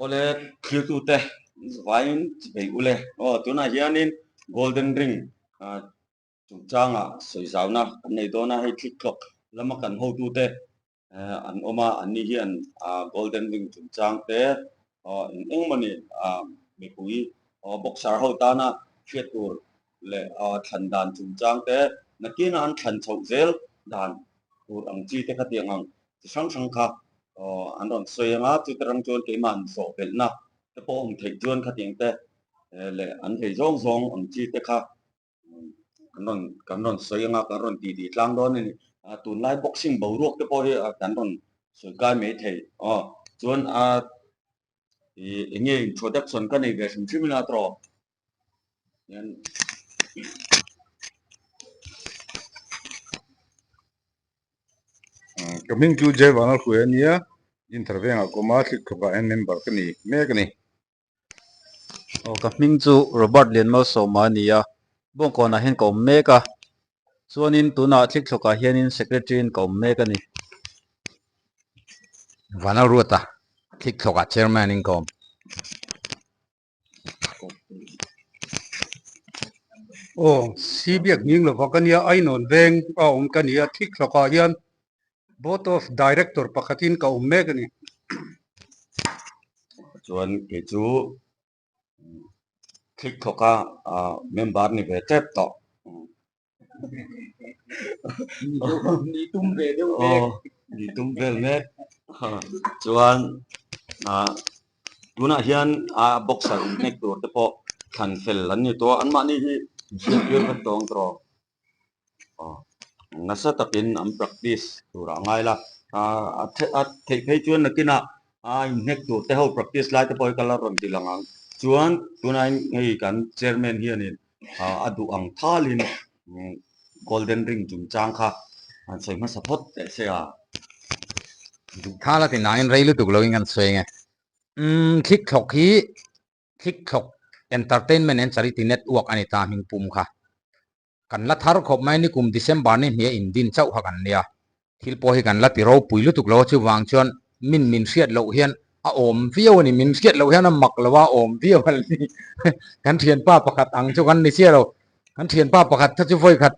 Awle thiltute vaiin chipei ule aw tunah hianin golden ring chungchanga sawizauna kan nei dawn a, hei thlik thlawk lama kan hotute an awm a, anni hian golden ring chungchang te eng eng mawni mipui boxer ho tana hriat tur leh thlan dan chungchang te nakin an thlan chhoh zel dan tur ang chi te kha tiang ang chi hrang hrang kha an rawn sawi ang a, chute rang chuan keimah an zawh belhna te pawh awm theih chuan khatiang te leh an thei zawng zawng ang chi te kha kan rawn kan rawn sawi ang a, kan rawn titi tlang dawn a ni. Tunlai boxing boruak te pawh hi kan rawn sawi kai mai thei aw chuan a ih eng nge introduction ka nei ve hrim hrim ila tawh hian Ka hming chu Jai Vanal Hruai a nia, Dinthar vengah ka awm a, thlik thawkah hian member ka ni mek a ni. Aw ka hming chu Robert Lianmalsawma a ni a, Bawngkawnah hian ka awm mek a, chuanin tunah thlik thlawkah hianin secretary in ka awm mek a ni. Vanal Ruata, thlik thlawkah chairman in ka awm. Aw, si biak nghing lova ka nia, Ainawn veng a awm ka nia, thik thlawkah hian Board of Director pakhatin ka awm mek a ni. Chuan kei chu thik thlawka member ni ve tep tawh. Ni tum ve deuh mek. Ni tum vel mek. Chuan tunah hian a boxer in hnek tur te pawh thlan fel an ni tawh a, anmahni hi hriattir vek tawh ang tawh. Nasa takin an practice tur ah ngai la, a theih phei chuan nakinah a inhnek tur te ho practice lai te pawh hi ka la rawn ti lang ang. Chuan tunah hei kan chairman hianin a duh ang thalin golden ring chungchang kha an sawi hmasa phawt teh se a. Duh thal a ti nain rei lutuk loin kan sawi ang e. Umm thlik thlawk hi thlik thlawk entertainment and charity network a ni ta hming pum kha. Kan la thar khawp mai nikum December ni hnia indin chauh kha kan nia. Thil pawh hi kan la ti ropui lutuk lo a chuvang chuan min min hriat loh hian a awm viau a ni, min hriat loh hian a mak lo a awm viau a ni. Kan thianpa pakhat ang chu kan ni chiah lo, kan thianpa pakhat kha chu vawi khat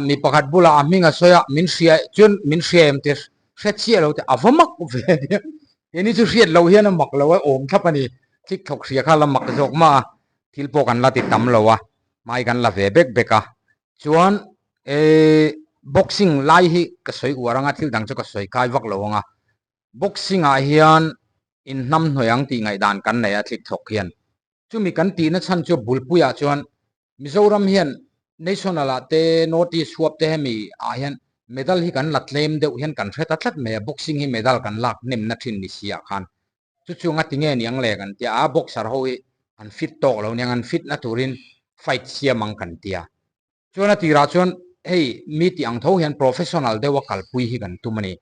mi pakhat bulah a hming a sawi a, min hria chuan min hria em tih hre chiah lo teh a va mak ve a nia. Keini chu hriat loh hian a mak lo a awm thlap a ni, thik thawk hria kha la mak zawk mah a, thil pawh kan la ti tam lo a, hmai kan la ve bek bek a, chuan Ehh boxing lai hi ka sawi uar anga thil dang chu ka sawi kai vak lo anga boxing ah hian in hnam hnuai ang tih ngaihdan kan nei a thlik thawk hian chumi kan tihna chhan chu bulpui ah chuan Mizoram hian national ah te North East huap te hemi ah hian medal hi kan la tlem deuh hian kan hre ta tlat mai a boxing hi medal kan lak hnem na thin ni si ah khan chu chu nga tinge niang le kan tia a boxer ho hi an fit tawk lo niang an fit na turin fight siam ang kan tia. Chuan a tirah chuan hei mi tih ang tho hian professional deuh a kalpui hi kan tum a ni.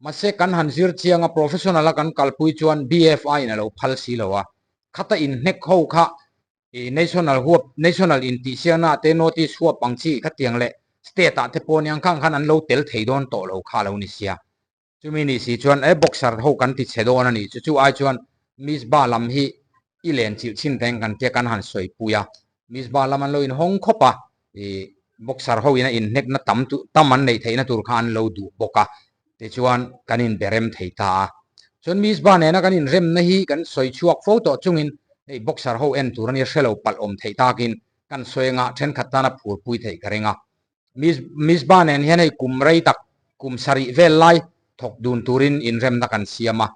Mahse kan han zir chiang a professional a kan kalpui chuan BFI in a lo phal si lo a, khata inhnek ho kha i national huap national intihsiakna ah te notice huap ang chi khatiang leh state ah te pawh aniang khang khan an lo tel thei dawn tawh lo kha a lo ni sia. Chumi ni si chuan e boxer ho kan ti chhe dawn a ni chu chu ai chuan Miss Ba lam hi i len chilh chhin reng kan tia kan han sawi pui a, Miss Ba lam an lo inhawng khawp a, i boxer ho in a inhnek na tam tu tam an neih theihna tur kha an lo duh bawk a, tichuan kan inbe rem thei ta a. Chuan Miss Ba nena kan inremna hi kan sawi chhuak fo tawh chungin hei boxer ho en tur a nia hrelo palh awm theih takin kan sawi anga thenkhat tana phurpui theih ka ring a. Miss Miss Ba nen hian hei kum rei tak, kum sarih vel lai thawk dun turin inremna kan siam a.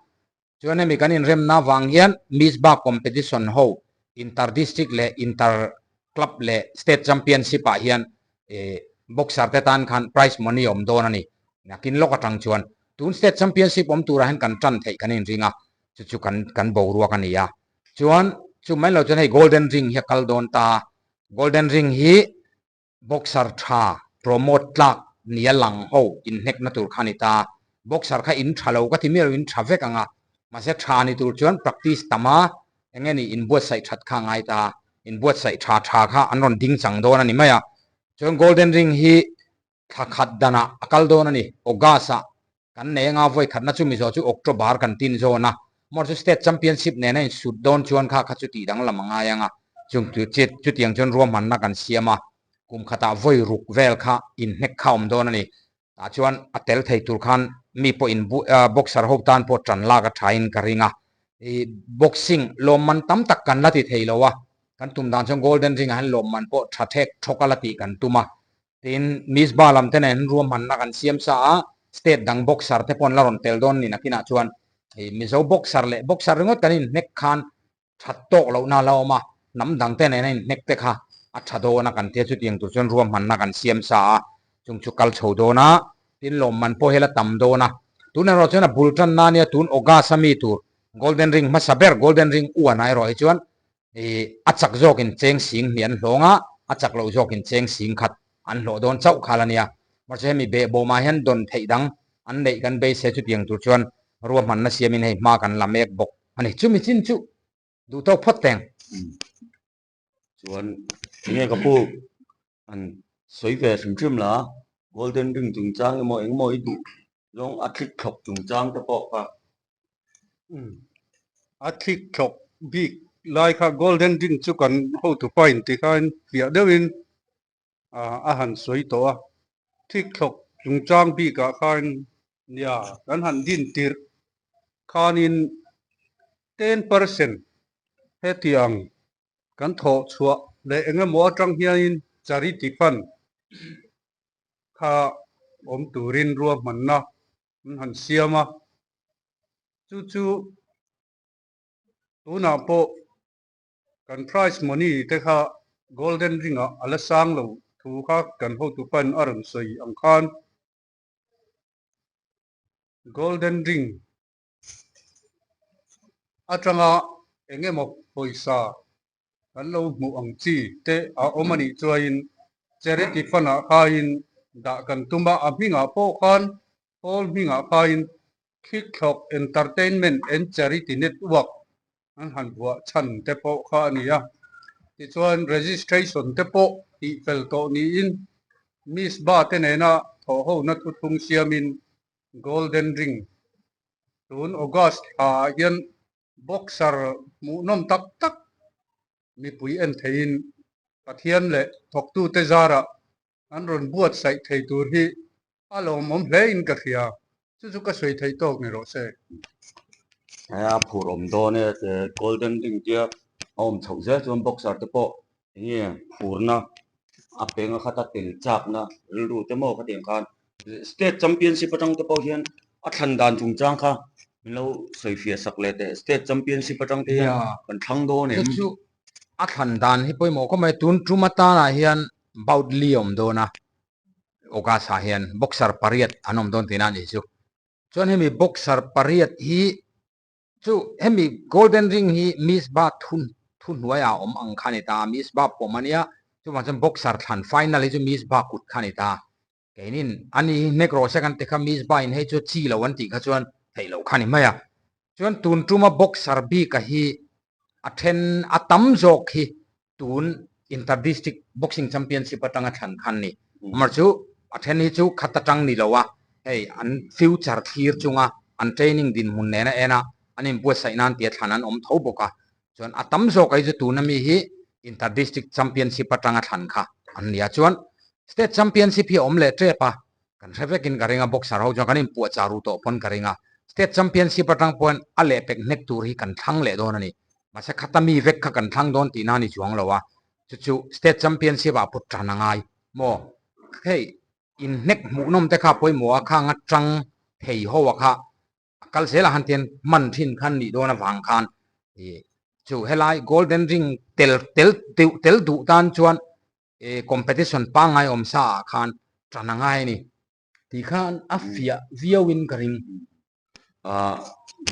Chuan hemi kan inremna avang hian Miss Ba competition ho inter district leh inter club leh state championship ah hian boxer te tan khan prize money awm dawn a ni. Nakin lawk atang chuan tun state championship awm turah hian kan tan theih kan inring a, chu chu kan kan boruak a ni a. Chuan chu mai lo chuan hei golden ring hi a kal dawn ta a, golden ring hi Boxer tha promote tlak nia lang ho inhnek na tur kha ni ta. Boxer kha in tha lo ka ti miah lo in tha vek ang a, mahse tha ni tur chuan practice tam a, eng nge ni inbuatsaih that kha a ngai ta, inbuatsaih tha tha kha an rawn ding chang dawn a ni mai a. Chuan Golden Ring hi thla khat danah a kal dawn a ni, August ah kan nei anga vawi khatna chu mizo chu October kan tin zawn a. Mawr chu state championship nena insut dawn chuan kha kha chu tih danglam a ngai ang a, chung chutiang chuan ruahmanna kan siam a, kum khatah vawi ruk vel kha inhnek kha awm dawn a ni. Tah chuan a tel thei tur khan mi pawh in boxer ho tan pawh tan lak a thain ka ring a. I boxing lawmman tam tak kan la ti thei lo a, kan tum dan chuan golden ring ah hian lawmman pawh tha thek thawk a la tih kan tum a. Tin, Miss Ba lam te nen ruahmanna kan siam sa a, state dang boxer te pawh an la rawn tel dawn ni nakinah chuan i Mizo boxer leh boxer ringawt kan inhnek khan that tawk lohna a la awm a, hnam dangte nena inhnek te kha a tha dawn a kan tia chutiang tur chuan ruahmanna kan siam sa a, chung chu kal chho dawn a, tin lawmman pawh hi a la tam dawn a. Tun erawh chuan a bul tanna ania tun August a mi tur Golden Ring hmasa ber Golden Ring uan ah erawh hi chuan ih a chak zawkin cheng sing hnih an hlawng a, a chak loh zawkin cheng sing khat an hlawh dawn chauh khal a nia. Mahse hemi behbawmah hian dawn theih dang an neih kan beisei chutiang tur chuan ruahmanna siamin hei hma kan la mek bawk. A ni, chumi chin chu duh tawk phawt teng. Chuan enge ka pu an sawi ve hrim hrim la, Golden Ring chungchang emaw engemaw i duh zawng a thlik thlawk chungchang te pawh kha. A thlik thlawk bik lai kha Golden Ring chu kan hotupa in ti khan fiah deuhin a han sawi tawh a, thik thlawk chungchang bikah khan nia kan han din tirh khanin 10% hetiang kan thawh chhuah leh eng emaw atang hianin charity fund kha awm turin ruahmanna an han siam a, chu chu tunah pawh Kan prize money te kha golden ring ah a la sang lo thu kha kan hotu pan a rawn sawi ang khan golden ring atanga eng emaw pawisa kan lo hmuh ang chi te a awm a nih chuain charity fund ah khain dah kan tum a, a hmingah pawh khan pawl hmingah khain Thlikthlawk Entertainment and Charity Network an han buah chhan te pawh kha a ni a. Tichuan registration te pawh tih fel tawh niin Miss Ba te nena thawhhona thuthlung siamin Golden Ring tun August thla ah hian boxer hmuhnawm tak tak mipui en theiin Pathian leh thawktute zarah an rawn buatsaih thei tur hi a lawmawm hle in ka hria, chu chu ka sawi theih tawk ni rawh se. A phur awm dawn e, golden ring tia a awm chhoh zel chuan boxer te pawh enge phurna a peng a khat a tel chakna rilru te maw khatiang khan state championship atang te pawh hian a thlan dan chungchang kha min lo sawi fiah sak leh teh state championship atang te hian kan thlang dawn em? Chu chu a thlan dan hi pawimawh khawp mai, tun tum atanah hian bout li a awm dawn a, August ah hian boxer pariat an awm dawn tihna a nih chu. Chuan hemi boxer pariat hi chu hemi golden ring hi Miss Ba thun thu hnuaiah a awm ang kha a ni ta a, Miss Ba pawm a nia, chuvang chuan boxer thlan final hi chu Miss Ba kut kha a ni ta. Keinin ani hi hnek rawh se kan ti kha Miss Ba in hei chu chi lo an tih kha chuan theih loh kha a ni mai a. Chuan tun tuma boxer bika hi a then a tam zawk hi tun Inter District Boxing Championship atanga thlan khan ni. Amar chu a then hi chu khat atang ni lo a, hei an future thlir chunga an training dinhmun nena en a an inbuatsaih nan tia thlan an awm tho bawk a. Chuan a tam zawk hi chu tuna mi hi Inter District Championship atanga thlan kha an ni a. Chuan State Championship hi a awm leh tep a, Kan hre vekin ka ring a, boxer ho chuan kan inpuah chah ru tawh pawn ka ring a, state championship atang pawhin a lehpek hnek tur hi kan thlang leh dawn a ni. Mahse khata mi vek kha kan thlang dawn tihna a ni chuang lo a, chu chu state championship ah put tan a ngai maw? Hei inhnek hmuhnawm te kha pawimawh a, khang atang thei ho a kha a kal zel a han tian hman thin khan nih dawn avang khan ih chu helai golden ring tel tel deuh tel duh tan chuan ih competition pangngai awm sa ah khan tan a ngai a ni tih khan a fiah viau in ka ring. Ah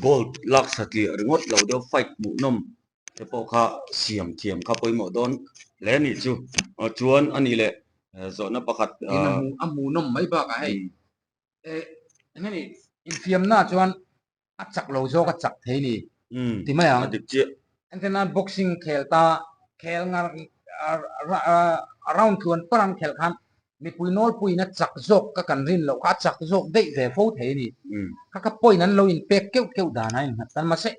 gold lak satliah ringawt lo deuh fight hmuhnawm te pawh kha siam thiam kha pawimawh dawn hle a nih chu chuan a nih leh zawhna pakhat a hmuhnawm mai bakah hei Eng nge ni, infiamna chuan a chak lo zawk a chak thei ni ti mai ang. A dik chiah. Engtin nan boxing khel ta, khel ngar round tluan par an khelh khan mipui nawlpuiin a chak zawk ka kan rin loh kha a chak zawk daih ve fo thei a ni. Kha kha point an lo inpek keuh keuh dan a innghat tan mahse.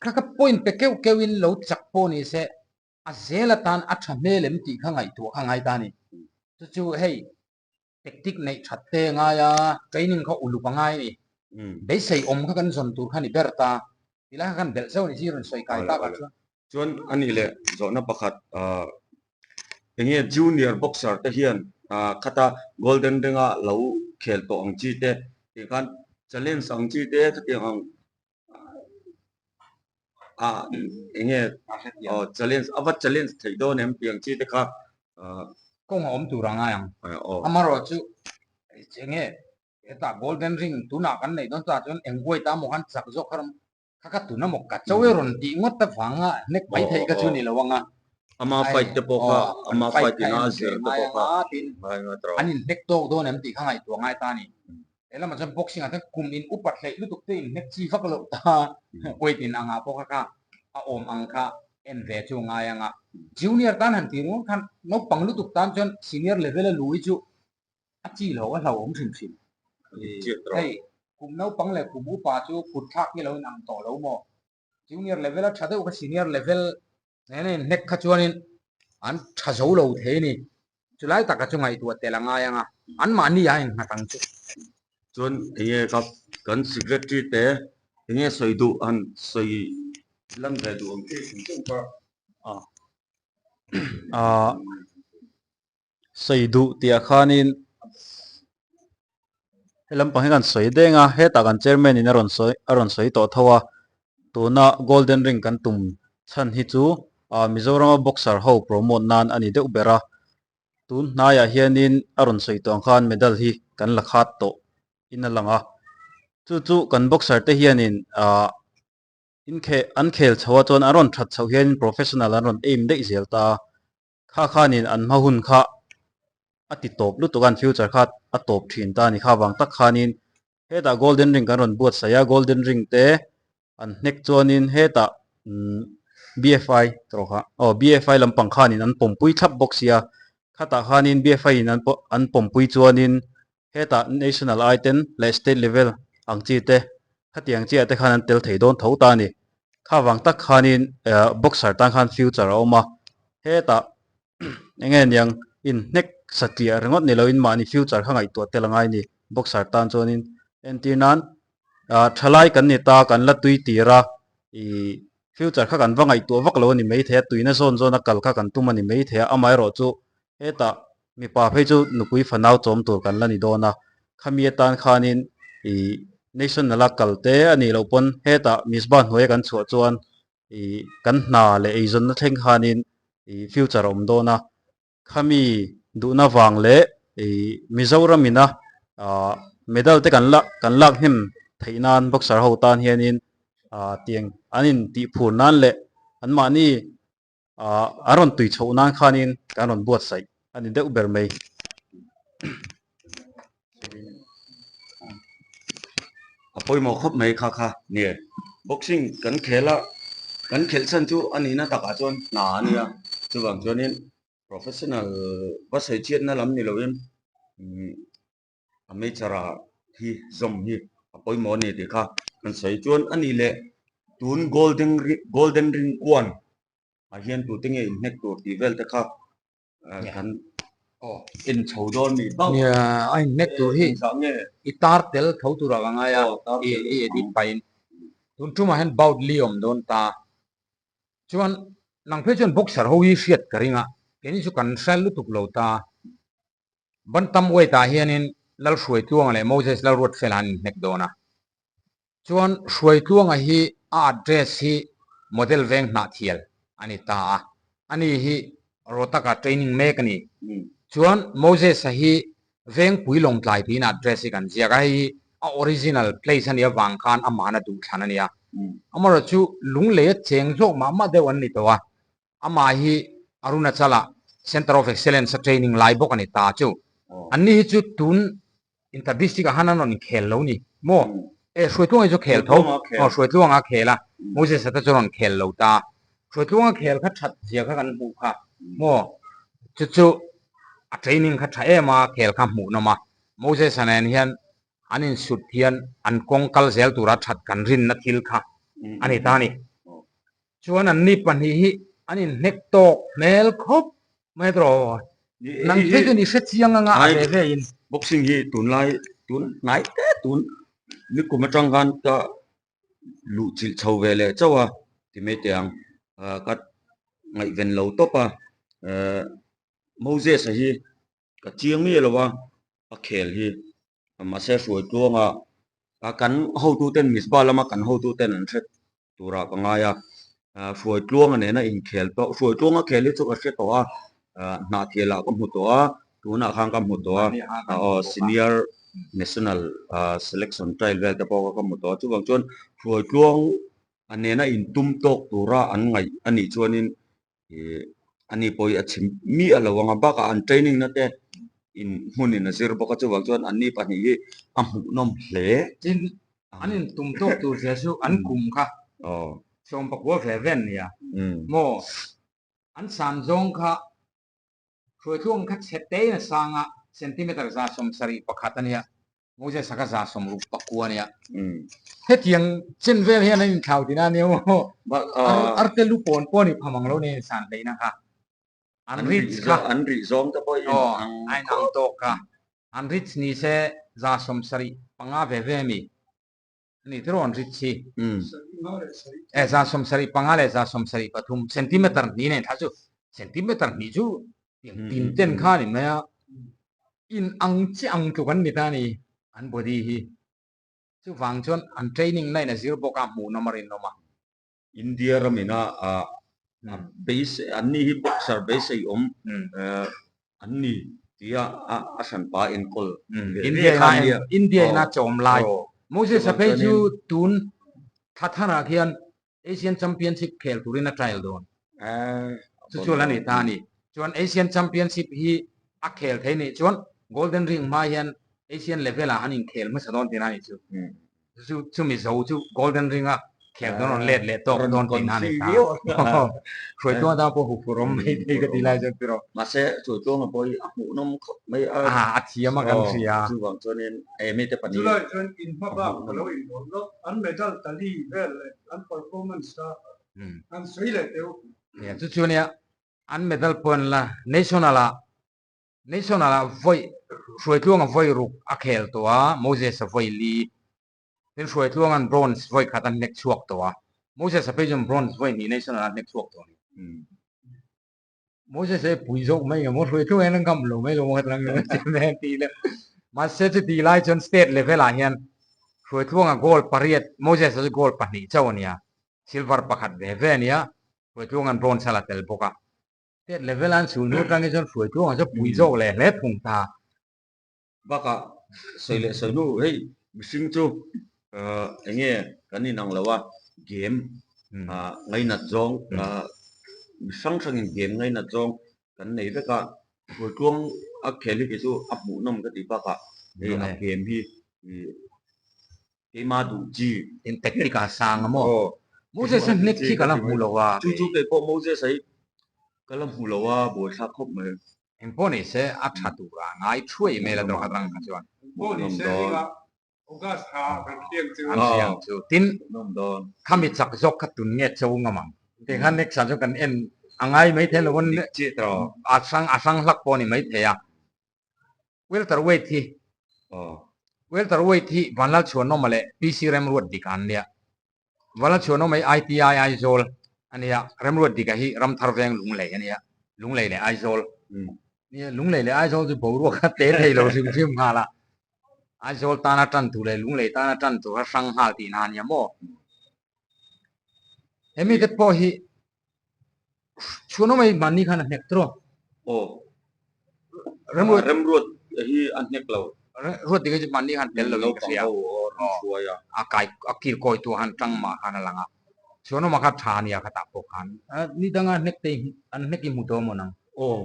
Kha kha point pe keuh keuhin lo chak pawh ni se a zel atan a tha hmel em tih kha ngaihtuah kha ngai ta a ni. Chu chu hei tactic neih that te a ngai a, training kha uluk a ngai a ni. Beisei awm kha kan zawn tur kha a ni ber ta. Tilai kha kan belh zauh a ni zir rawn sawi kai tak ah chuan. Chuan a nih leh zawhna pakhat enge junior boxer te hian khata golden ring a lo khel tawh ang chi te tih khan challenge ang chi te khatiang ang a enge challenge a va challenge theih dawn em tih ang chi te kha kawng a awm tur a ngai ang. Amaherawhchu enge hetah golden ring tunah kan neih dawn chuan eng huai ta maw khan chak zawk kha rawng Kha ka tuna maw ka cho e rawn tih ngawt avanga hnek mai theih ka chu ni lo anga. Ama fight te pawh kha ama fight ina a zir te pawh kha an in hnek tawk dawn em tih kha ngaihtuah ngai ta a ni. He lamah chuan boxing ah chuan kum in upat hleih lutuk te in hnek chi vak loh ta weight in angah pawh kha kha a awm ang kha en ve chu ngai anga. Junior tan han tih ringawt khan naupang lutuk tan chuan senior level a lui chu A chi lo, a hlauhawm hrim hrim. Hei, kum naupang leh kum upa chu kut thlak hi lo in ang tawh lo maw? Junior level a tha deuh kha senior level nena in hnek kha chuanin an tha zo lo thei a ni. Chulai taka chu ngaihtuah tel a ngai ang a, anmahni a innghat ang chu. Chuan enge ka kan secretary te enge sawi duh han sawi lan ve duh ang chi hrim hrim kha. Aaa. Sawi duh tih ah khanin he lampang hi kan sawi deng a, hetah kan chairman in a rawn sawi a rawn sawi tawh tho a, tuna golden ring kan tum chhan hi chu ah Mizorama boxer ho promote nan a ni deuh ber a, tun hnaiah hianin a rawn sawi tawh ang khan medal hi kan la khat tawh in a lang a, chu chu kan boxer te hianin ah. Inkheh an khel chho a chuan an rawn that chhoh hianin professional an rawn aim daih zel ta a. Kha khanin an hma hun kha a ti tawp lutuk a, an future kha a tawp thin ta a ni. Kha vang tak khanin hetah golden ring kan rawn buatsaih a, golden ring te an hnek chuanin hetah BFI tawh kha aw BFI lampang khanin an pawmpui thlap bawk sia, khatah khanin BFI in an pawmpui chuanin Hetah National ai ten leh State level ang chi te khatiang chiah te khan an tel thei dawn tho ta a ni. Kha vang tak khanin boxer tan khan future a awm a, hetah eng nge niang inhnek satliah ringawt ni loin mahni future kha ngaihtuah tel a ngai a ni boxer tan chuanin entir nan thalai kan ni ta kan la tui tir a ih future kha kan va ngaihtuah vak lo a ni maithei a tuina zawn zawn a kal kha kan tum a ni maithei a amaherawh chu hetah Mipa phei chu nupui fanau chawm tur kan la ni dawn a, khami atan khanin ih national a kal te a nih loh pawn hetah Mizpah hnuaia kan chhuah chuan ih kan hna leh eizawnna thleng khanin ih future a awm dawn a, khami duhna vang leh ih Mizoram ina ah medal te kan la kan lak hnem theih nan boxer ho tan hianin ah tiang an intihphur nan leh anmahni Ahh an rawn tui chhoh nan khanin kan rawn buatsaih a ni deuh ber mai. A pawimawh khawp mai kha kha nia. Boxing kan khel a, kan khelh chhan chu a nihna takah chuan hna a nia. Chuvang chuanin professional va sawi chhiatna lam ni loin amateur ah hi zawm hi a pawimawh a ni tih kha kan sawi chuan a nih leh tun golden ring golden ring kuan ah hian tute nge inhnek tur tih vel te kha kan en chho dawn ni bauh nia a inhnek tur hi i tar tel tho tur ah ka ngai a i i edit pahin tun tumah hian bout li awm dawn ta chuan nang phei chuan boxer ho hi hriat ka ring a keini chu kan hre lutuk lo ta. Bantam weight ah hianin Lalhruaitluanga leh Moses Lalruatfela an inhnek dawn a. Chuan Hruaitluanga hi a address hi Model Veng Hnahthial a ni ta a, ani hi Rohtak-ah training mek a ni. Chuan Moses-a hi Vengpui Lawngtlai tiin a address hi kan ziak a, hei hi a original place a nih avang khan amahna duhthlan a ni a. Amaherawhchu lunglei a cheng zawk mah mah deuh an ni tawh a, Amah hi Arunachal-ah Centre of Excellence-a training lai bawk a ni ta chu. Anni hi chu tun Inter District-ah khan an rawn inkhel lo ni maw? E, Hruaitluanga hi chu khel tho. Aw, Hruaitluanga a khel a, Moses-a te chu rawn khel lo ta. Hruaitluanga khel kha that zia kha kan hmuh kha maw? Chu chu a training kha tha em a, khel kha hmuh nawm a. Moses-a nen hian an insut hian an kawng kal zel tura that kan rinna thil kha a ni ta a ni. Chuan an ni pahnih hi an inhnek tawk hmel khawp mai tawh. Nang phei chuan i hre chiang anga a ve ve in. Boxing hi tunlai tun hnai te tun nikum atang khan ka luh chilh chho ve leh chauh a ti mai teh ang. Ka ngaihven lo tawp a. Moses-a hi ka chiang miah lo a, a khel hi mahse hruai tluanga kan hotuten Mizpah lama kan hotuten an hre turah ka ngai a, hruai tluanga nena inkhel tawh hruai tluanga khel hi chu ka hre tawh a, hnahthialah ka hmu tawh a, tunah khan ka hmu tawh a, aw senior national selection trial vel te pawh ka hmu tawh a, chuvang chuan hruai tluang a nena intum tawk tura an ngaih a nih chuanin Ih ani pawh hi a chim miah lo ang a bakah an training na te in hmun in a zir bawk a chuvang chuan anni pahnih hi a hmuhnawm hle. Tin, an in tum tawk tur zia chu an kum kha sawmpakua ve ve an nia maw? An san zawng kha hruaitluang kha chhe te in a sang a, centimeter 171 a nia, Moses-a kha 164 a nia. Hetiang chen vel hian an inthlau tina a nia maw? Arte lu pawn pawh a ni pham ang lo nia insan hleina kha. An rich kha. An rih zawng te pawh in ang. A inang tawk kha. An rich ni se 75 ve ve a mi. Ani te rawn rit hi. E 75 leh 73 centimeter hnih nen thla chu centimeter hnih chu tin ten kha ni mai a in ang chiah ang tluk an ni ta ni an body hi chuvang chuan an training na in a zir bawk a hmuh nawm a rinawm a. India ramina a base an ni hi boxer beisei awm an ni tia a hranpa enkawl ve ve kha a nia. India ina chawm lai Moses a phei chu tun thla tharah khian Asian Championship khel turin a trial dawn. Chu chu la ni ta a ni. Chuan Asian Championship hi a khel thei nih chuan Golden Ring hma hian Asian level ah an inkhel hmasa dawn tihna a nih chu. Chu chu Mizo chu Golden Ring a khel dawn rawn let leh tawk dawn tihna a ni ta. Hruaitluang atan pawh huphurh awm mai thei ka ti lai chuan tiraw. Mahse Hruaitluanga pawh hi a hmuhnawm khawp mai a. A thiam a kan hria. Chuvang chuanin emi te pahnih. Chulai chuan in hma bak ka lo inrawlh lawk. An medal tali vel leh an performance kha an sawi leh teuh. Chu chu nia an medal pawh an la national ah National ah vawi Hruaitluanga vawi ruk a khel tawh a, Moses-a vawi li. Tin Hruaitluanga'n bronze vawi khat a hnek chhuak tawh a, Moses-a phei chuan bronze vawi hnih National ah a hnek chhuak tawh a ni. Moses-a hi pui zawk mai nge maw Hruaitluanga hian a ngam lo mai lo maw ka ti lang ti ila. Mahse chuti lai chuan state level ah hian Hruaitluanga goal pariat, Moses-a chu goal pahnih chauh a nia, silver pakhat ve ve a nia, Hruaitluanga'n bronze a la tel bawk a. State level an chhul hnu atangin chuan hruaitu ang chu pui zawk leh hle thung ta. Bakah sawi leh sawi hnu hei mihring chu eng nge kan inang lo a, game ngainat zawng mi hrang hrangin game ngainat zawng kan nei vek a, hruaitluang a khel hi kei chu a hmuhnawm ka tih bakah hei a game hi Keima duh chi. In tactic a sang a maw? Moses a hnek khi ka la hmu lo a. Chu chu kei pawh Moses a hi ka la hmu lo a, buaithlak khawp mai. Eng pawh ni se a tha tur a ngai thuai email a dawrkhat rang kha chuan. Pawh ni se ringa August kha kan hriang chu. An hriang chu. Tin, khami chak zawk kha tun nge cho ngam ang. Ti khan next ah chuan kan en a ngai mai thei lo a, a hrang a hrang hlak pawh a ni mai thei a. Welterweight hi Welterweight hi Vanlalchhuanawma leh PC Remruatdika an nia. Vanlalchhuanawma hi ITI Aizawl a nia, Remruatdika hi Ramthar Veng Lunglei a nia, Lunglei leh Aizawl. Nia, Lunglei leh Aizawl chu boruak a tle thei lo hrim hrim nghal a. Aizawl tana tan tur leh Lunglei tana tan tur a hrang nghal tihna a nia maw? He mite pawh hi Chhuanawm hi mahni khan a hnek tawh a. Aw. Remruat Remruat hi a hnek lo. Ruat dik hi chu mahni khan tel lo in ka hria. A kai a kir kawi tu han tang mah khan a lang a. Chhuanawma kha tha a nia khatah pawh khan. Ni danga hnek te an hnek i hmu tawh maw nang? Aw.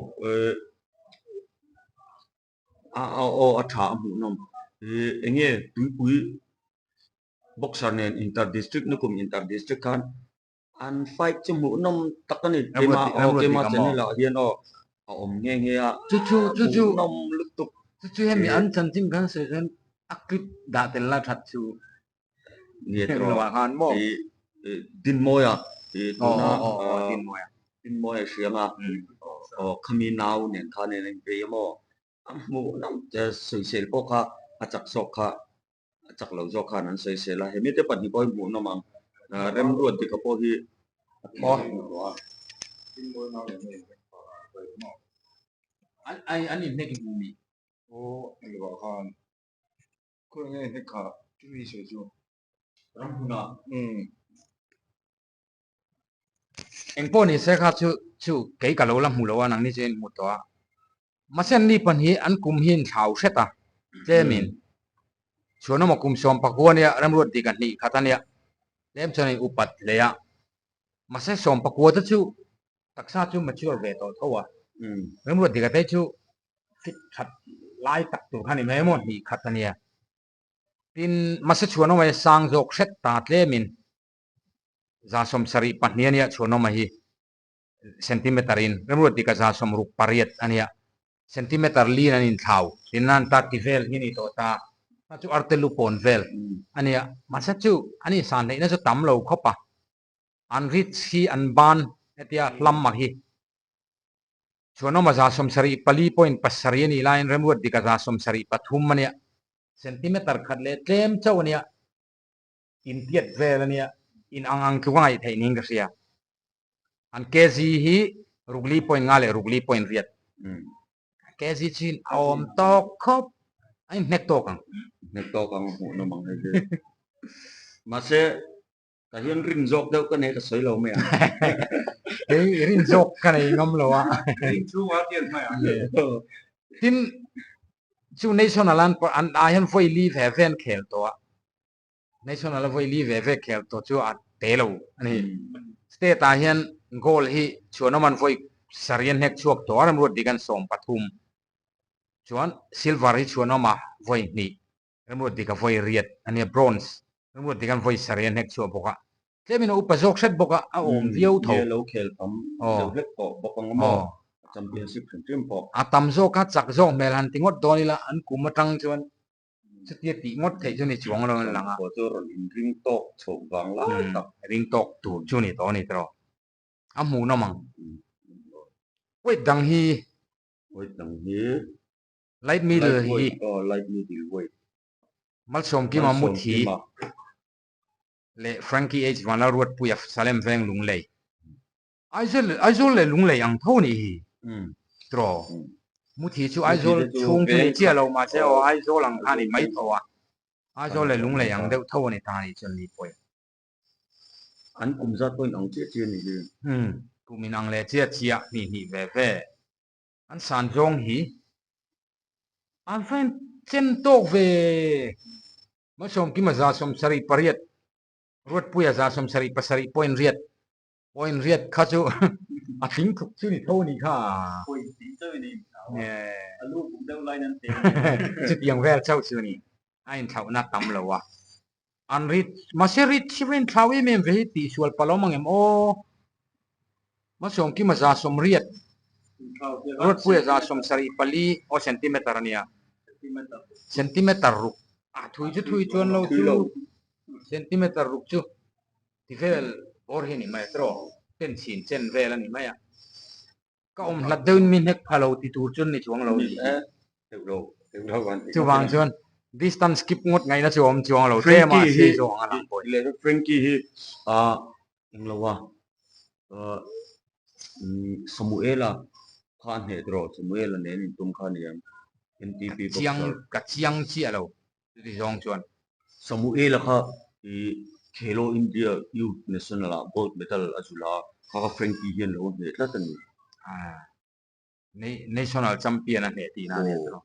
A aw a tha a hmuhnawm. Eng nge tuipui boxer nen inter district nukum inter district khan An fight chu hmuhnawm tak a ni. Keima aw keima channel ah hian aw a awm nghe nghe a. Chu chu chu chu hmuhnawm lutuk. Chu chu hemi an chanchin kan sawi chuan a clip dah tel la that chu Ni tawh. Din mawi a. I tuna Dinmawia hriang a aw khami nau nen khan in inbei a maw? A hmuh lam te sawisel pawh kha a chak zawk kha a chak lo zawk khan an sawisel a, hemi te pahnih pawh hi hmuh nawm ang. Remruat dika pawh hi a tih theih hmuh tawh a. An inhnek i hmuh mi? Aw, engvah khan khawi nge hnek kha chumi sawi chu? Ramhuna. Umm. Engpawh ni se kha chu chu kei ka lo la hmu lo a nangni chu in hmu tawh a. Mahse an ni pahnih an kum hi in thlau hret a, tlemin chhuan awm a kum sawm pakua nia remruat dik a hnih khat a nia, tlem chuan in upat hle a. Mahse sawm pakua te chu taksa chu mature ve tawh tho a, remruat dik a te chu fit that lai tak tur kha ni mai emaw hnih khat a nia. Tin, mahse chhuan awm a sang zawk hret ta tlemin 172 a nia chhuanawma hi centimeter in remruat dik a 68 a nia centimeter lin an inthlau tin nan ta ti vel hi a ni tawh ta kha chu arte lu pawn vel a nia mahse chu an insan hleihna chu tam lo khawp a an reach hi an ban hetia hlam a hi chhuanawma 74.7 a nih laiin remruat dik a 73 a nia centimeter khat leh tlem chauh a nia. Intiat vel a nia, in ang ang tluk a ngaih theih niin ka hria. An kg hi rukli point nga leh rukli point riat. Kg chin a awm tawk khawp, a inhnek tawk ang. Hnek tawk ang hmuh nawm ang hei hi. Mahse, ka hian rin zawk deuh ka nei ka sawi lo mai ang. Kei rin zawk ka nei ngam lo a. Rin chhungah tian hmai ang. Tin, chu national an ah hian vawi li ve ve an khel tawh a. National a vawi li ve ve khel tawh chu a te lo a ni. State ah hian goal hi chhuanawm an vawi sarih a hnek chhuak tawh a, remruat dik an 13. Chuan silver hi chhuanawm a vawi hnih, remruat dik a vawi riat a nia, bronze remruat dik an vawi sarih a hnek chhuah bawk a. Tlemin a upa zawk hret bawk a, a awm viau tho. Nge lo khel tam deuh hlek tawh bawk ang maw? Championship hrim hrim pawh. A tam zawk a, chak zawk hmel han ti ngawt dawn ila an kum atang chuan Chutia tih ngawt theih chu ni chuang lo an lang a. Pawh chu rawn inring tawk chhoh vang lai tak. Ring tawk tur chu ni tawh a ni tawh. A hmuh nawm ang. Weight dang hi. Weight dang hi. Light middle hi. Aw light middle weight. Malsawmkima Muthi leh Frankie H Vanlalruatpuia Salem Veng Lunglei. Aizawl Aizawl leh Lunglei ang tho nih hi tiraw? Muthi chu Aizawl chhung chu ni chiah lo mahse aw Aizawl ang kha a ni mai tho a, Aizawl leh Lunglei ang deuh tho a ni ta nih chuan ni pawhin. An kum zat pawhin ang chiah chiah a ni hi. Umm kum in ang leh chiah chiah hnih hnih ve ve. An san zawng hi an fan chen tawk ve. Malsawmkima 78 Ruatpuia 77 point riat. Point riat kha chu a tling tluk chu ni tho ni kha. Point tling chauh in a inthlau a, a lu buk deuh laiin an teng. Chutiang vel chauh chu ni, a inthlauhna tam lo a. An rit, mahse rit hi va inthlau em em ve hi tihsual palh awm ang em aw. Hmasawmkima 80, Ruatpuia 74 aw centimeter a nia. Centimeter ruk, a thui chu thui chuan lo chu centimeter ruk chu. Ti vel bawr hi a ni mai a tiraw? Pen chhin chen vel a ni mai a. Ka awm hlat deuhin mi hnek pha lo ti tur chuan ni chuang lo ni. Chuvang chuan distance keep ngawt ngaihna chu a awm chuang lo tlem a si zawk ang a lang pawhin. Frankie hi englo a Samuela kha a hneh tiraw? Samuela nen intum kha a ni em? NTP boxer. Ka chiang chiah lo. Chuti zawng chuan. Samuela kha i Khelo India Youth National ah gold medal a zul a, kha kha Frankie hian lo hneh tlat a ni. Ah, National Champion a hneh tihna a ni a.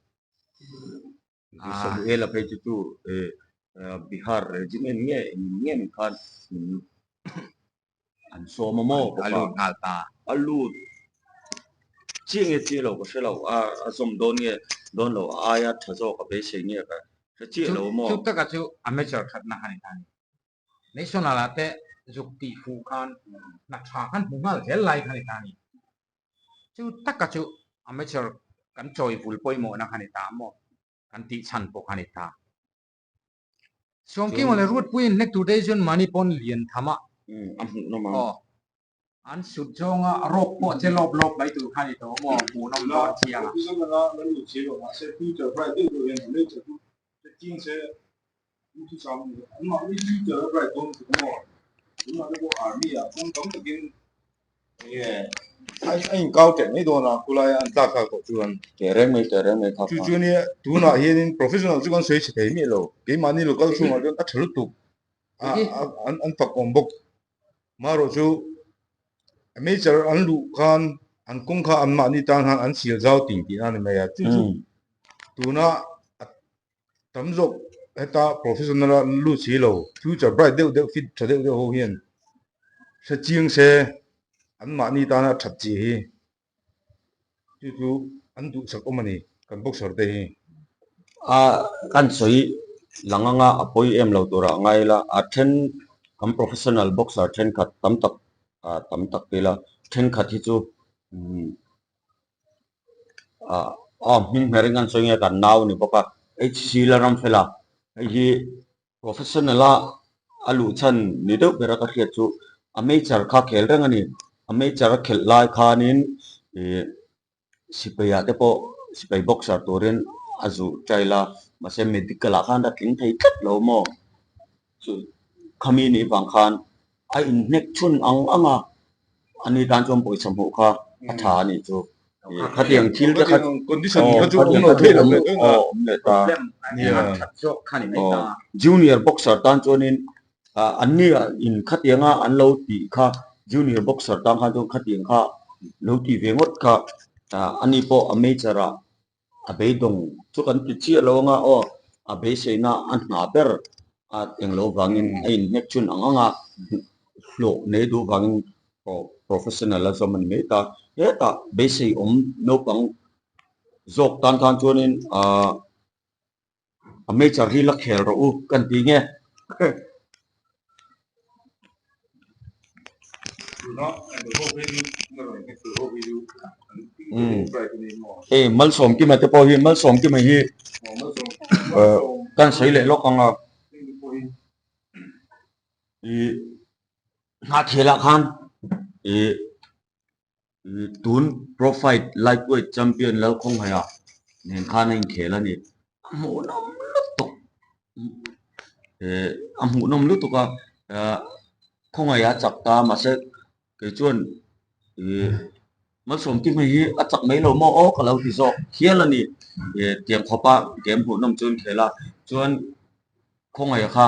Samuela phei chu chu Bihar Regiment nge engin nge min khan an sawm a maw A lut nghal ta. A lut chiah nge chiah lo ka hre lo, a zawm dawn nge dawn lo, a aia tha zawk a beisei nge ka hre chiah lo maw. Chu taka chu amateur thatna kha ni ta ni. National ah te zuk tih fuh khan hna tha khan hmu nghal zel lai kha ni ta ni. Chu taka chu amateur kan chawi vul pawimawhna kha ni ta maw, kan tih chhan pawh kha ni ta. Sawmkima leh Ruatpuiin hnek tur te hi chuan mahni pawn lian tham a. A hmuh nawm ang. Aw. An sut zawnga rawk pawh che lawp lawp mai tur kha a ni tawh maw? Hmuhnawm dawn chiang a. A inkau teh mai dawn a, khulai an tlak thlak tawh chuan. Teh reng mai, teh reng mai kha. Chu chu nia, tunah hianin professional chu kan sawi chhe thei miah lo. Keimahni local chhungah chuan a tha lutuk. An fak awm bawk. Marawh chu amateur an luh khan an kawng kha anmahni tan khan an sial zau ting tihna a ni mai a. Chu chu tuna tam zawk heta professional a lut si lo, future bright deuh deuh fit tha deuh deuh ho hian hre chiang se anmahni tana that chi hi chu chu an duhsak awm a ni kan boxer te hi. A kan sawi lang anga a pawi em lo turah a ngai ila a then kan professional boxer thenkhat tam tak tam tak ila thenkhat hi chu ah aw hming hmer in kan sawi nge kan nau a ni bawk a HC Lalramfela hei hi professional a a luh chhan ni deuh ber a ka hriat chu amateur kha khel reng a ni amateur a khelh lai khanin ih sipai ah te pawh sipai boxer turin a zuh tail a mahse medical ah khan a tling thei tlat lo maw chu khami nih vang khan a inhnek chhun ang ang a ani tan chuan pawisa hmuh kha a tha a nih chu khatiang thil te kha condition kha chu awm lo thei lo leh dawn a awm leh ta junior boxer tan chuanin an ni in khatianga an lo tih kha junior boxer tan khan chuan khatiang kha lo tih ve ngawt kha ani pawh a major ah A beidawng chu kan ti chiah lo anga aw, a beiseina a hna ber a englo vangin a inhnek chhun ang anga hlawh nei duh vangin professional a zawm a ni mai ta. Hetah beisei awm naupang zawk tan khan chuanin ahh a major hi la khel rawh u kan ti nge. Hei Malsawmkima te pawh hi Malsawmkima hi kan sawi leh lawk ang a ih hnahthialah khan ih tun pro fight lightweight champion Lalkhawnghaia nen khan a inkhel a ni. A hmuhnawm lutuk eh a hmuhnawm lutuk a ah khawngaih a chak ta mahse kei chuan ih malsawmkim hei hi a chak mai lo maw aw ka lo ti zawk hial a ni eh tiang khawpa game hmuhnawm chu an khel a chuan khawngaih kha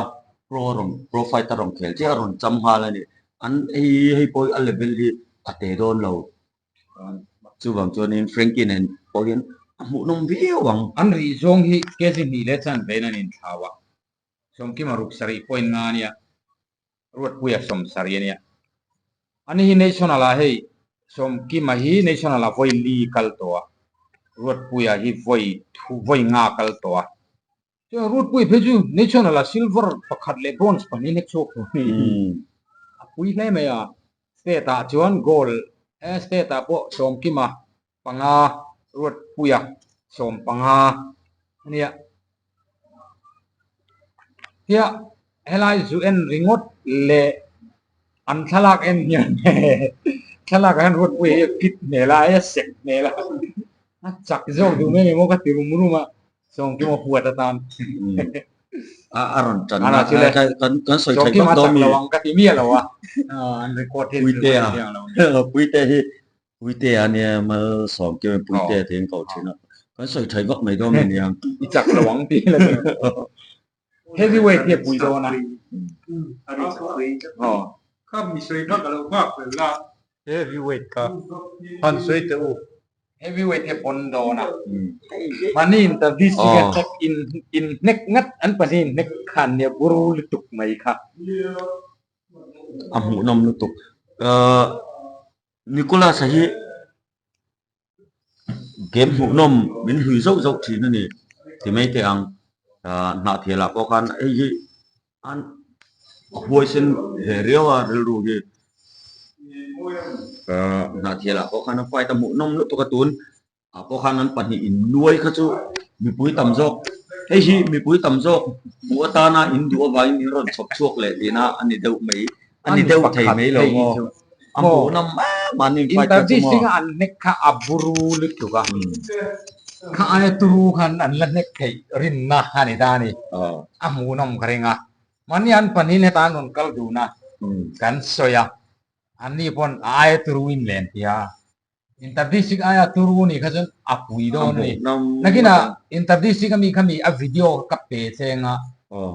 pro rawn pro fight a rawn khel chiah a rawn cham nghal a ni an hei hei pawh hi a level hi a te dawn lo. Chuvang chuanin Frankie nen pawh hian a hmuhnawm viau ang. An rih zawng hi kg hnih leh chan vein an inthlau a, Sawmkima ruk sarih point nga a nia, Ruatpuia sawm sarih a nia. Ani hi National ah hei Sawmkima hi National ah vawi li kal tawh a, Ruatpuia hi vawi thu vawi nga kal tawh a. Chuan Ruatpuia phei chu National ah silver pakhat leh bronze pahnih nek chhuak tawh a ni. A pui hle mai a. State ah chuan gold e state ah pawh Sawmkima panga Ruatpuia 15 a nia. Tia helai zu en ringawt leh an thlalak en hian thlalak ah hian Ruatpuia hi a fit hmel a a sek hmel a a chak zawk duh mai emaw ka ti rum rum a. Sawmkima huat atan. A a rawn tan a kan kan sawi thei vak dawn mi. Ang ka ti miah lo a. An record hi Puite a. Puite hi Puite a nia mal Sawmkima Puite tiin ko thin a. Kan sawi thei vak mai dawn mi niang. I chak lo ang ti la. Heavyweight hi a pui dawn a. Kha mi sawi kha ka lo nghak fel la. Heavyweight kha han sawi teh u. Heavyweight hi a pawn dawn a. Mahni interview hi in in hnek ngat an pahnih in hnek khan nia bur lutuk mai kha. A hmuhnawm lutuk. Nicholas-a hi Game hmuhnawm min hlui zauh zauh thin a ni ti mai teh ang. Ahh hnahthial ah pawh khan hei hi an huaisen ve riau a rilru hi. Ahh hnahthial ah pawh khan a fight a hmuhnawm lutuk a tun ah pawh khan an pahnih in nuai kha chu mipui tam zawk hei hi mipui tam zawk hmuh atana in duh avangin in rawn chhawp chhuak leh tihna a ni deuh mai a ni deuh thei mai lo maw. A hmuhnawm em an in fight kha chu maw. Inter district a an hnek kha a buru lutuk a. Kha aia turu khan an la hnek theih rinna a ni ta a ni. A hmuhnawm ka ring a. Mahni an pahnihin heta an rawn kal dun a, kan sawi a. Anni pawn a aia turu in len ti a. Inter district aia turu ni kha chuan a pui dawn a ni. Nakinah inter district ami kha mi a video ka pe cheng a,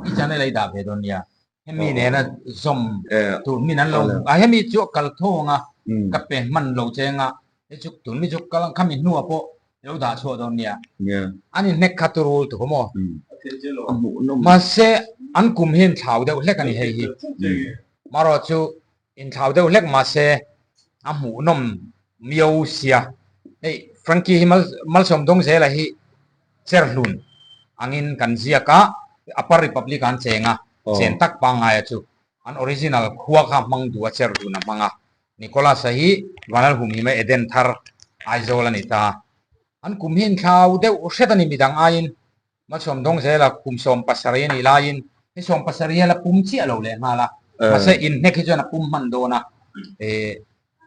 i channel a i dah ve dawn nia. Hemi nena zawm tur min an lo hmu a, hemi chu a kal thawng a, ka pe hman lo cheng a, hei chu tun mi chu kal ang khami hnuah pawh i lo dah chhuah dawn nia. An inhnek kha turul tu khaw maw? Mahse an kum hi inthlau deuh hlek a ni hei hi. Marawh chu Inthlau deuh hlek mahse a hmuhnawm miau sia. Hei Frankie hi Malsawm Dawngzela hi Cherhlun angin kan ziak a, Upper Republic ah an cheng a, chen tak pangngaia chu an original khua kha hmang duh a Cherhlun a hmang a. Nicholas-a hi Vanlalhumhima Eden thar Aizawl a ni ta. An kum hi inthlau deuh hret a ni midang aiin. Malsawm Dawngzela kum 70 a nih laiin ni 70 a la pum chiah lo leh nghal a, mahse inhnek hi chuan a pum hman dawn a,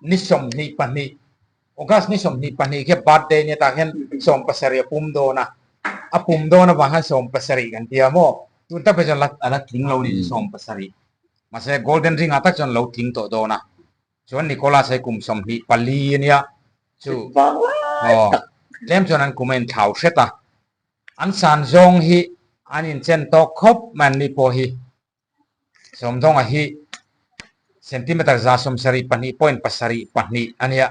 ni 22, August ni 22 khi birthday nia tah hian 70 a pum dawn a, a pum dawn avang hian 70 kan tia maw, tun tak phei chuan a la tling lo ni 70, mahse golden ring ah tak chuan a lo tling tawh dawn a. Chuan Nicholas hei kum 24 a nia chu aw tlem chuan an kum a inthlau hret a, an san zawng hi an inchen tawk khawp mai an ni pawh hi Sawmdawnga hi centimeter 72.72 a nia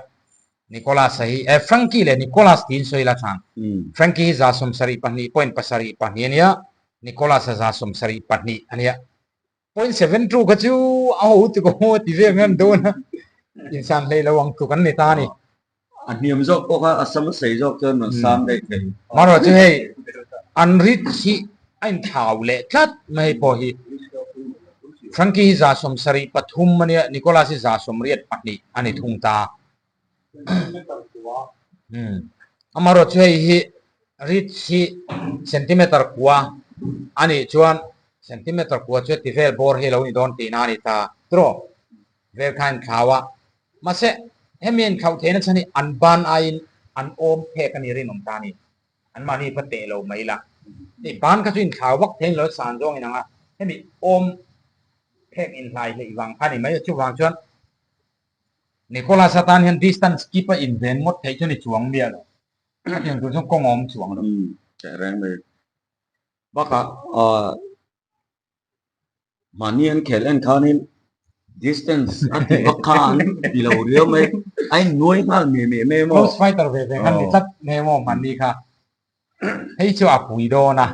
Nicholas-a hi eh Frankie leh Nicholas tiin sawi la chang Frankie hi 72.72 a nia Nicholas-a 72 a nia. 0.72 kha chu a ho ti ko maw ti vel ngan dawn a insan hlei lo ang tluk an ni ta a ni. A hniam zawk pawh kha a sam a sei zawk chuan rawn sam daih thei. Marawh chu hei an rit hi a inthlau leh tlat mai pawh hi Frankie hi 73 a nia Nicholas hi 82 a ni thung ta. Amarawh chu hei hi rit hi centimeter kua a nih chuan centimeter kua chu ti vel bawr hi a lo ni dawn tihna a ni ta tawh vel kha a inthlau a mahse hemi a inthlauh theihna chhan hi an ban aiin an awm phek a ni rinawm ta a ni anmahni va teh lo mai la hei ban kha chu inthlau vak thei lo san zawng inang a hemi awm phek inhlai hleih vang kha a ni mai a chuvang chuan. Nicholas atan hian distance keep a inven ngawt theih chu ni chuang miah lo. A tiang tur chuan kawng a awm chuang lo. Umm teh reng mai. Bakah ah mahni an khel en khanin distance a ti vak kha an ti lo riau mai. A innuai nghal meh meh mai maw. Close fighter ve ve khan ni tlat mai maw mahni kha. Hei chu a pui dawn a.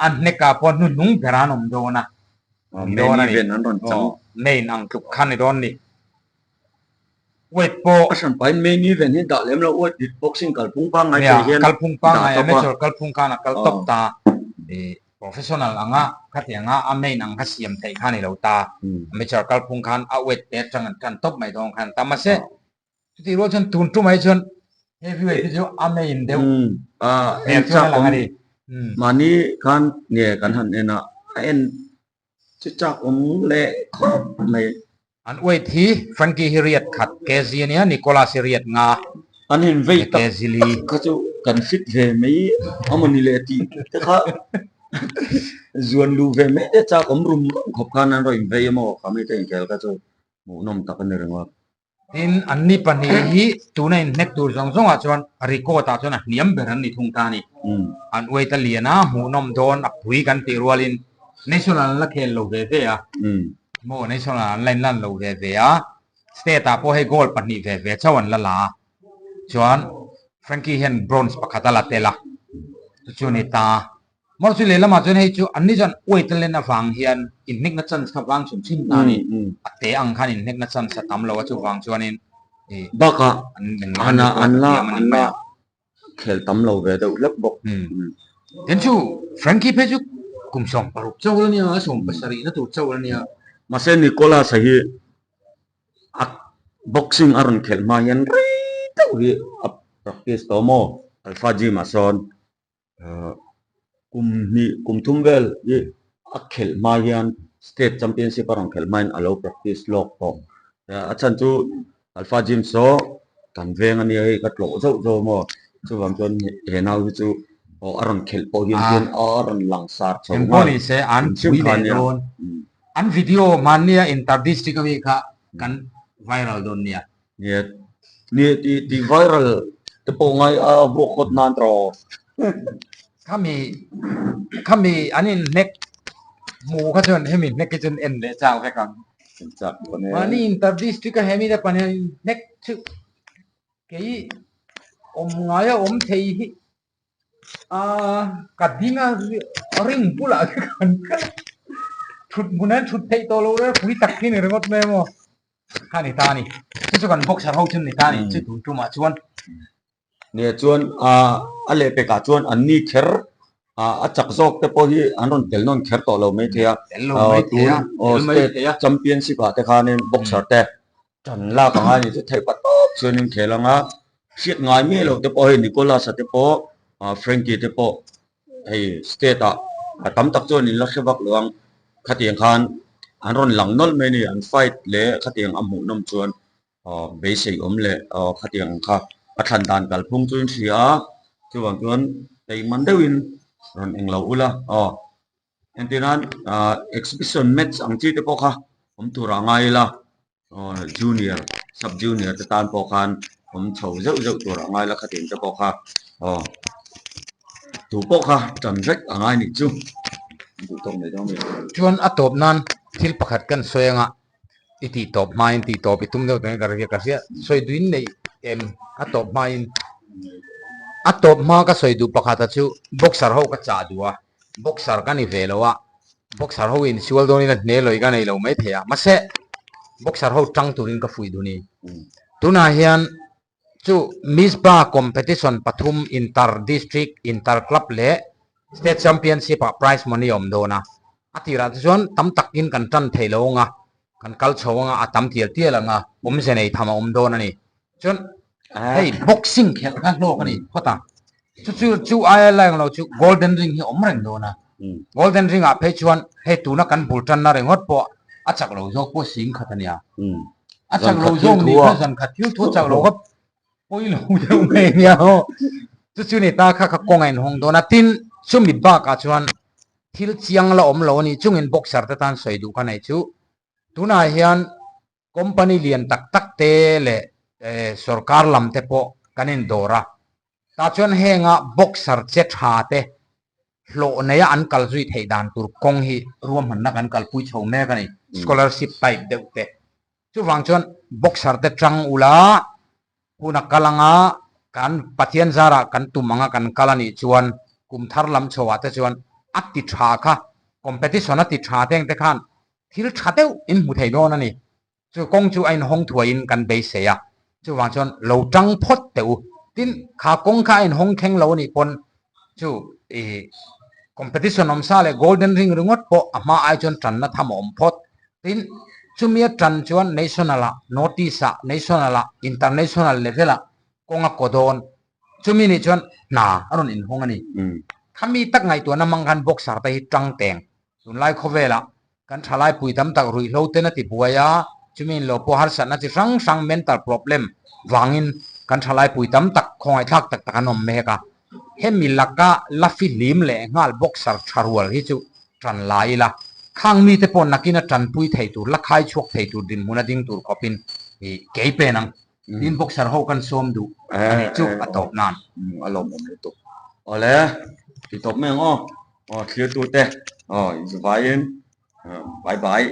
A hnekah pawh hnuhnung ber an awm dawn a. Pui dawn a ni. Main ang tluk kha ni dawn ni. Weight pawh. A hran pahin main event hi dah lem lo weight boxing kalphung pangngai te hian kalphung pangngai amateur kalphung khan a kal tawp ta. Professional anga khatianga a main ang kha siam theih kha ni lo ta. Amateur kalphung khan a weight te atang an tan tawp mai dawn khan ta. Mahse Chutih rual chuan tun tumah hi chuan heavyweight hi chu a main deuh hmel chuan a lang a ni. Mahni khan nge kan han en a, a en chi chak awm leh khawp mai. An weight hi Frankie hi riat khat kg a nia, Nicholas hi riat nga An in vei tak kha chu kan fit ve mai amawni le tih te kha zuan luh ve mai te chak awm rum rum khawp khan an rawn invei amaw kha mite inkhel kha chu hmuhnawm tak a ni ringawt. Tin, anni pahnih hi tuna inhnek tur zawng zawngah chuan record ah chuan a hniam ber an ni thung ta a ni. An weight a lian a, hmuhnawm dawn a pui kan tih rualin national an la khel lo ve ve a, maw national an la inlan lo ve ve a, state ah pawh hei gold pahnih ve ve chauh an la la a, chuan Frankie hian bronze pakhat a la tel a, chu chu a ni ta. Mawr chu lehlamah chuan hei chu anni chuan weight a len avang hian inhnekna chance kha vang chhun chhun ta a ni. A te ang khan inhnekna chance a tam lo a chuvang chuanin ih Bakah an an la an la khel tam lo ve deuh hlek bawk. Tin chu Frankie phei chu kum 60 chauh a nia, 70 na tur chauh a nia. Mahse Nicholas-a hi a boxing a rawn khelh hma hian rei deuh hi a practice tawh maw Alpha Gym-ah sawn. Kum hnih kum thum vel hi a khelh hma hian state championship a rawn khelh hmain a lo practice lawk tawh. A chhan chu Alpha Gym saw kan veng ania hei ka tlawh zauh zauh maw chuvang chuan he nau hi chu aw a rawn khelh pawh hian chuan a rawn lang sar chho Engpawh ni se an pui leh dawn. An video hmannia inter district ami kha kan viral dawn nia. Nia nia ti ti viral te pawh ngai a vuak hawt nan tawh. Khami khami an in hnek hmu kha chuan hemi hnek hi chuan en leh chak vek ang. En chak dawn e. Mahni inter district a hemi te pahnih an in hnek chu kei awm ngai a awm thei hi Aaa ka ding a ring bulah te kan kal a thut hmun an thut theih tawh loh reng pui tak hi ni ringawt mai maw kha ni ta a ni chu chu kan boxer ho chu ni ta a ni chu tun tumah chuan. Nia chuan aa a lehpekah chuan an ni kher aa a chak zawk te pawh hi an rawn tel nawn kher tawh lo maithei a tun state championship ah te khanin boxer te Ṭan lak ang a ni chu theih pat tawp chuan in khel ang a, hriat ngai miah loh te pawh hei Nicholas-a te pawh Frankie te pawh hei state ah a tam tak chuan in la hre vak lo ang, khatiang khan an rawn lang nawlh mai a ni, an fight leh khatiang a hmuh nawm chuan beisei awm leh khatiang ang kha a thlan dan kalphung chu in hria a, chuvang chuan teiman deuhin rawn englo ula aw. Entirnan exhibition match ang chi te pawh kha awm tur a ngai ila junior sub junior te tan pawh khan awm chho zeuh zeuh tur a ngai la khatin te pawh kha aw tu pawh kha tan vek a ngai nih chu duh tawk mai dawn a ni. Chuan a tawp nan thil pakhat kan sawi anga i tih tawp hmain tih tawp i tum deuh tawh in ka hria ka hria sawi duin neih em a tawp hmain a tawp hma ka sawi duh pakhata chu boxer ho ka chah duh a. Boxer ka ni ve lo a, boxer ho in sual dawnin a hne lawih ka nei lo mai thei a, mahse boxer ho tang turin ka fuih dun i. Tunah hian chu Misba competition pathum inter district, inter club leh state championship ah prize money a awm dawn a, a tirah te chuan tam takin kan tan thei lo ang a, kan kal chho ang a, a tam tial tial ang a, awmze nei tham a awm dawn a ni. Chuan hei boxing khelh kha hlawk a ni phawt a, chu chu chu aia la englo chu golden ring hi awm reng dawn a, golden ring ah phei chuan hei tuna kan bul tanna ringawt pawh a chak lo zawk pawh sing khat a nia, a chak lo zawk ni kha zan khat thil thu a chak lo kha pawi lo deuh mai a nia aw, chu chu ni ta kha kha kawng a inhawng dawn a, tin chumi bakah chuan thil chiang la awm lo a ni chungin boxer te tan sawi duh ka nei chu tunah hian Company lian tak tak te leh sorkar lam te pawh kan indawr a, tah chuan henga boxer che tha te hlawh neia an kal zui theih dan tur kawng hi ruahmanna kan kalpui chho mek a ni, scholarship type deuh te. Chuvang chuan boxer te tang ula hun a kal anga kan Pathian zarah kan tum anga kan kal a nih chuan kum thar lam chhoah te chuan a ti tha kha competition a ti tha te ang te khan Thil tha deuh in hmu thei dawn a ni. Chu kawng chu a inhawng thuaiin kan beisei a, chuvang chuan lo tang phawt teh u. Tin, kha kawng kha a inhawng thleng lo a nih pawn chu i competition awm sa leh golden ring ringawt pawh a hma ai chuan tanna tham a awm phawt. Tin, chumi a tan chuan national ah, north east ah, national ah, international level ah kawng a kaw dawn. Chumi nih chuan hna a rawn inhawng a ni. Khami tak ngaihtuahna hmang khan boxer te hi tang teng Tunlai khawvelah kan thalai pui tam tak ruihhlo ten a ti buai a, chumi in lo pawh harsatna chi hrang hrang mental problem vangin kan thalai pui tam tak khawngaihthlak tak tak an awm mek a. Hemi laka la fihlim leh nghal boxer tha rual hi chu tan la ila, khang mite pawh nakin a tanpui thei tur, la khai chhuak thei tur dinhmun a ding tur khawpin i kei pen ang. Tin boxer ho kan sawm duh a nih chu a tawp nan. A lawmawm lutuk. Awle, ti tawp mai ang aw. Aw thlir tu te aw inzuvaiin bye bye.